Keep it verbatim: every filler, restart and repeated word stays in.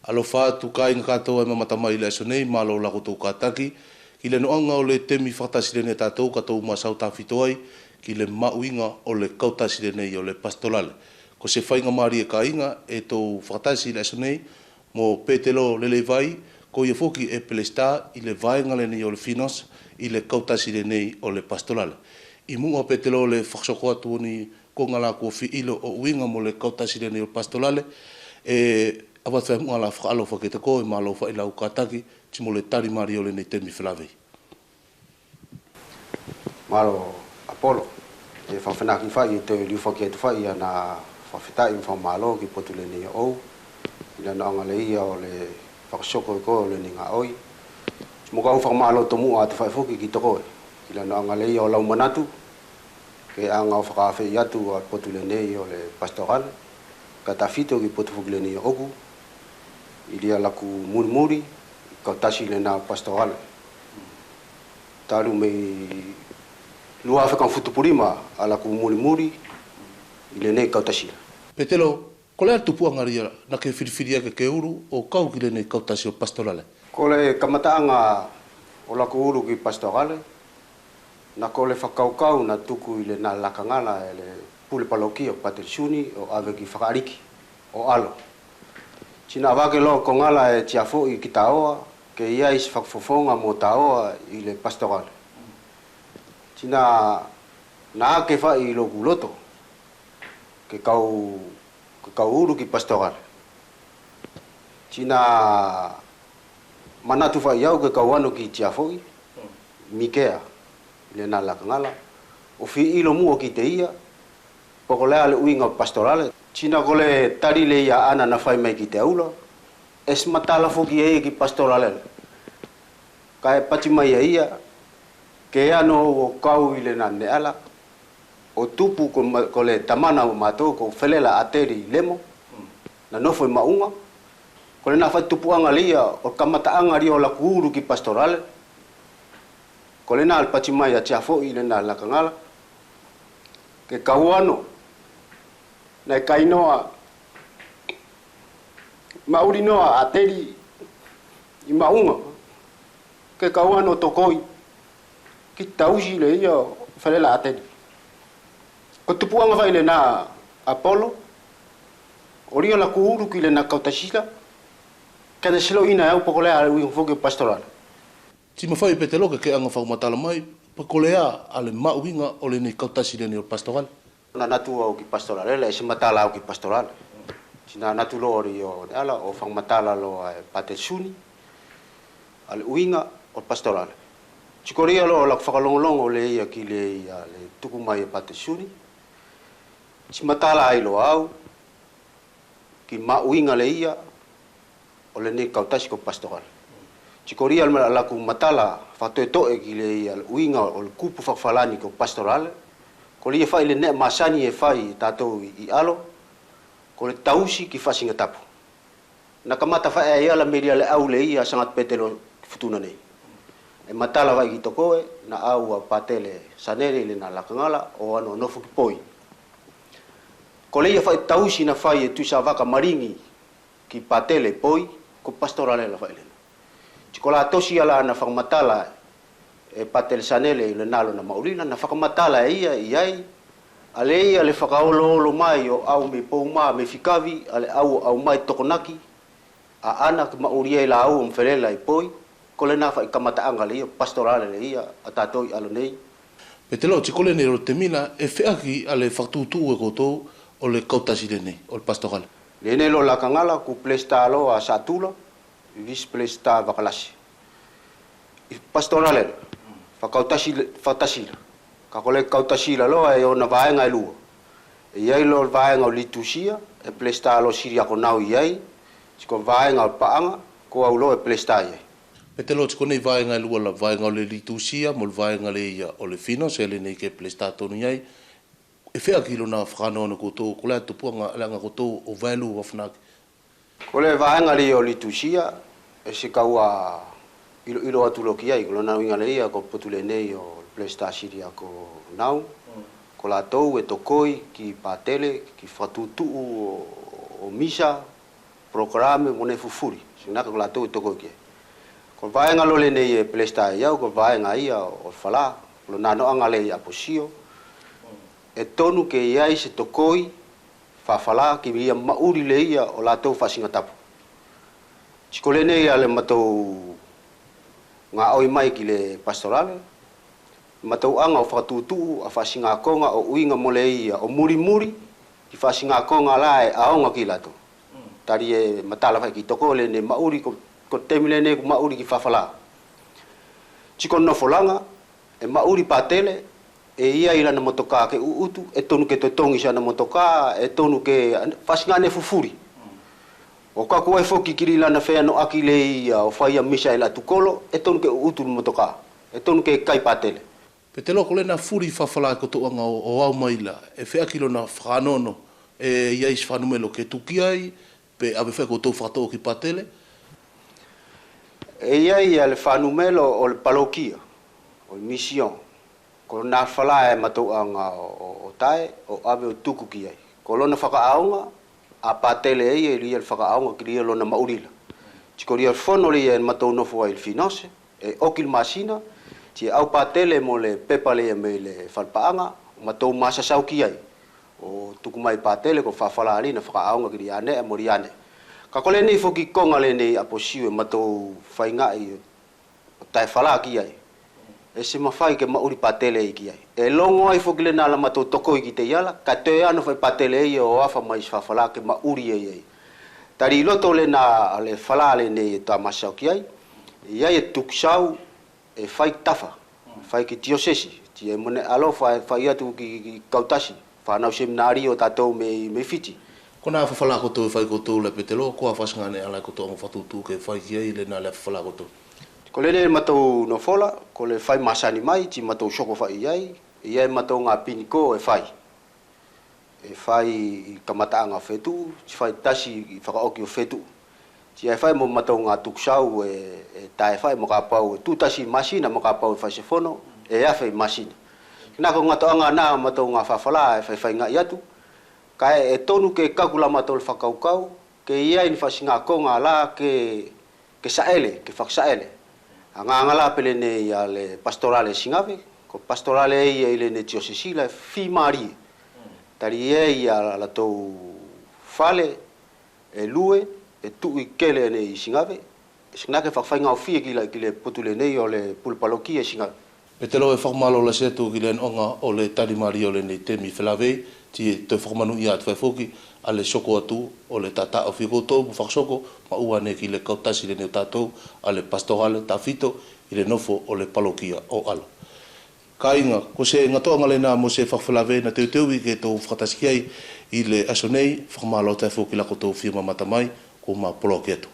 ʻAlofa atu kāiga kātoa e mamata mai i le aso nei, mālō la koutou kātaki ki le noʻaga o le temi fakatasi lenei a tatou ka tou masau tafito ai ki le maʻuiga o le kautasi lenei o le pasitorale. Ko se faiga mālie kāiga e tou fakatasi i le aso nei mo Petelo Leleivai, ko ia foki e pelesita i le vaega lenei o le finance i le kautasi lenei o le pasitorale. I muʻa Petelo le fakasoko atu o ni koga la kua fie iloa ʻo ʻuiga mo le kautasi lenei o le pasitorale, e avatu fai muʻa la fakaʻalofa kiate koe, mālō fai lau kātaki ti mo le tali mālie o lenei temi felavei. Mālō Apolo. E fakafeʻaveʻaki fai e toe liufaki atu fai ana fakafetaʻi mo fakamālō ki potu lenei oʻou i le noʻaga lea o le fakasoko e koe o lenei gaʻoi. Ti mo kau fakamālō tomuʻa atu fai foki ki tokoe i le noʻaga lea o lau manatu ke aga ʻo fakaafeʻi atu a potu lenei o le pasitorale, ka tafito ki potu foki lenei oʻoku i lia laku mulimuli i kautasi lenā pasitorale. Talu mei lua afe kama futu pulima a laku mulimuli i lenei kautasi. Petelo, ko le ā le tupuʻaga lia na ke filifili ake ke ulu ʻo kau ki lenei kautasi o pasitorale? Ko le kamataʻaga o laku ulu ki pasitorale, na ko le fakakaukau na tuku i lenā lakagala e le pule palokia o Patele Suni ʻo ʻave ki fakaʻaliki ʻo ʻalo. Ti na ʻave ake loa ko gala e tiafoʻi ki taoa ke ʻi ai se fakafofoga mo taoa i le pasitorale. Ti na, na ake fai i loku loto ke kau, ke kau ulu ki pasitorale. Ti na manatu fai au ke kau ano ki tiafoʻi Mikea i lenā lakagala ʻo fie ilo muʻa ki te ia po ko le ā le ʻuiga o pasitorale. Ti na ko le tali lea ia ʻaʻana na fai mai ki te aula, e se matala foki e ia ki pasitorale. Kae pati mai ia ia ke ano ʻo kau i lenā meʻa la ʻo tupu ko ma-, ko le tamana o matou ko Felela Ateli Lemo, na nofo i Maʻuga. Ko lenā fai tupuʻaga lea o le kamataʻaga lea o laku ulu ki pasitorale, ko lenā le pati mai a tiafoʻi i lenā lakagala ke kau ano na i kai noa, maʻuli noa Ateli i Maʻuga ke kau ano tokoi ki tausi lea o Felela Ateli. Ko tupuʻaga fai lenā Apolo, ʻo lia laku ulu ki lenā kautasi la ke na siloʻi ina e au po ko le ā le ʻuiga foki o pasitorale. Ti mafai Petelo ke ke aga fakamatala mai po ko le ā le maʻuiga o lenei kautasi lenei o le pasitorale? Na natu au ki pasitorale, e se matala au ki pasitorale. Ti na natu loa lia ʻo ne ala ʻo fakamatala loa e Patele Suni a le ʻuiga o le pasitorale. Ti ko lia loa laku fakalogologo lea ia ki lea ia le tuku mai e Patele Suni. Ti matala ai loa au ki maʻuiga lea ia o lenei kautasi ko pasitorale. Ti ko lia loa laku matala fakatoetoe ki lea ia le ʻuiga o le kupu fakafalani ko pasitorale. Ko lia fai le neʻe masani e fai e tatou i, i ʻalo, ko le tausi ki faʻasiga tapu. Na kamata fai ai ala mei lia le au lea ia a Sagata Petelo ki Futuna nei. E matala fai ki tokoe na au a Patele Sanele i lenā lakagala ʻo ano nofo ki Poi. Ko lea ia fai tausi na fai e Tuisa Vaka Maligi ki Patele Poi, ko pasitorale la fai lenā. Ti ko la tosi ala ana fakamatala e Patele Sanele i lenā lona maʻuli la, na fakamatala e ia i ai a lea ia le fakaoloolo mai o au mei Pouma mei Fikavi, a le au ʻo au mai Tokonaki, ʻaʻana ke maʻuli ai lāua mo Felela i Poi. Ko lenā fai kamataʻaga lea ia pasitorale lea ia a tatou i ʻalo nei. Petelo, ti ko lenei loa le temi la, e feʻaki a le fakatuʻutuʻu e koutou o le kautasi lenei o le pasitorale? Lenei loa lakagala kua pelesita loa a Satula, visi pelesita Vakalasi. I pasitorale la, fakakautasi le, fakatasi la. Ka ko le kautasi la loa e ona vaega e lua. E i ai loa le vaega o litusia, e pelesita loa Siliako Nau i ai, ti ko vaega o le paʻaga ko au loa e pelesita i ai. Petelo, ti ko nei vaega e lua la, vaega o le litusia mo le vaega lea ia o le finance, lenei ke pelesita tonu i ai. E feʻaki lona fakanoanoa koutou, ko le ā tupuʻaga, le aga koutou ʻo vaelua fafanaki? Ko le vaega lea o litusia, e se kau a iloilo atu loa ki ai, ko lona ʻuiga lea ia ko potu lenei o le pelesita Siliako Nau. Ko latou e tokoi ki patele, ki fakatuʻutuʻu o, o misa, polokalame mo ne fufuli. Siʻi naka ko latou e tokoi ki ai. Ko le vaega loa lenei e Pelesita Aiau, ko le vaega ia o le falā, ko lona noʻaga lea i Aposio. E tonu ke i ai se tokoi fafalā ki ia maʻuli lea ia o latou faʻasigatapu. Ti ko lenei a le matou gaʻoi mai ki le pasitorale, matou aga o fakatuʻutuʻu a faʻasigakoga o ʻuiga mo lea ia o mulimuli ki faʻasigakoga la e aoga ki latou. Tali e matala fai ki tokoi lenei maʻuli ko, ko temi lenei ko maʻuli ki fafalā. Ti ko nofolaga, e maʻuli patele, e i ai lana motokā ke ʻuʻutu, e tonu ke totogi siana motokā, e tonu ke faʻasiga ne fufuli. ʻO kaku ai foki ki lana feanoʻaki lea ia o fai a misa i la tukolo, e tonu ke ʻuʻutu le motokā, e tonu ke kai patele. Petelo, ko lena fuli fafalā ko toʻaga o, o au mai la, e feaki lona fakaanono, e i ai se fakanumelo ke tuku ai, pe ʻave fai ko tou fakatoʻo ki patele? E i ai ia le fakanumelo o le palokia, o le mission. Ko lona falā e matou aga o, o, o tae, o ʻave o tuku ki ai. Ko lona fakaʻaoga, a patele ia, i lia le fakaʻaoga, ki lia lona maʻuli la. Ti ko lia le fono lea ia e matou nofo ai le finose, e oki le masina, ti e au patele mo le pepa lea ia mai le falepaʻaga, o matou masasau ki ai. ʻO tuku mai patele ko fafalā lena fakaʻaoga ki lia neʻe mo lia neʻe. Ka ko lenei foki koga lenei Aposio e matou faigaʻi o tae falā ki ai. E se mafai ke maʻuli patele ia ki ai. E logo ai foki lena la matou tokoi ki teiala, ka toe ano fai patele ia o afa mai se fafalā ke maʻuli ia i ai. Tali i loto lena a le falā lenei e ta masasau ki ai. I ai e tukusau e fai tafa, fai ki tiosesi, ti e mone alofa e fai atu ki, ki kautasi, fanau seminari o tatou mei, mei Fiti. Ko na fafalā kotou e fai kotou la Petelo, ko a faʻasigane ala kotou mo fakatuʻutuʻu ke fai ki ai lena le fafalā kotou? Ko lenei matou nofola, ko le fai masani mai, ti matou soko fai i ai, i ai matou ga piniko e fai. E fai i kamataʻaga o fetuʻu, ti fai tasi i fakaoki o fetuʻu. Ti e fai mo matou ga tukusau e, e tae fai mo kapau e tutasi i masina mo kapau e fai se fono, e afe i masina. Kina ko gatoʻaga na matou ga fafalā e faifaigaʻi atu. Kae e tonu ke kaku la matou le fakakaukau, ke i ai ni faʻasigakoga la ke, ke saʻele, ke fakasaʻele. Agaga la pele nei a le pasitorale Sigave, ko pasitorale ia i lenei tiosesi la e fimalie. Tali ia a latou fale, e lue, e tuʻu i kele nei i Sigave, siʻi naka e fakafaigaofie ki la, ki le potu lenei o le pule palokia i Sigave. Petelo, e fakamalo lasi atu ki le anoʻaga o le talimalie o lenei temi felavei, ti e toe fakamanuʻia atu fai foki a le soko atu o le tataʻofi kotou mo fakasoko maʻua ne ki le kautasi lenei o tatou a le pasitorale Tafito i le nofo o le palokia o Alo. Kaiga, ko se gatoʻaga lena mo se fakafelavei na teuteu ke tou fakatasi ki ai i le aso nei, fakamalo atu fai foki la kotou fia mamata mai, ko ma poloki atu.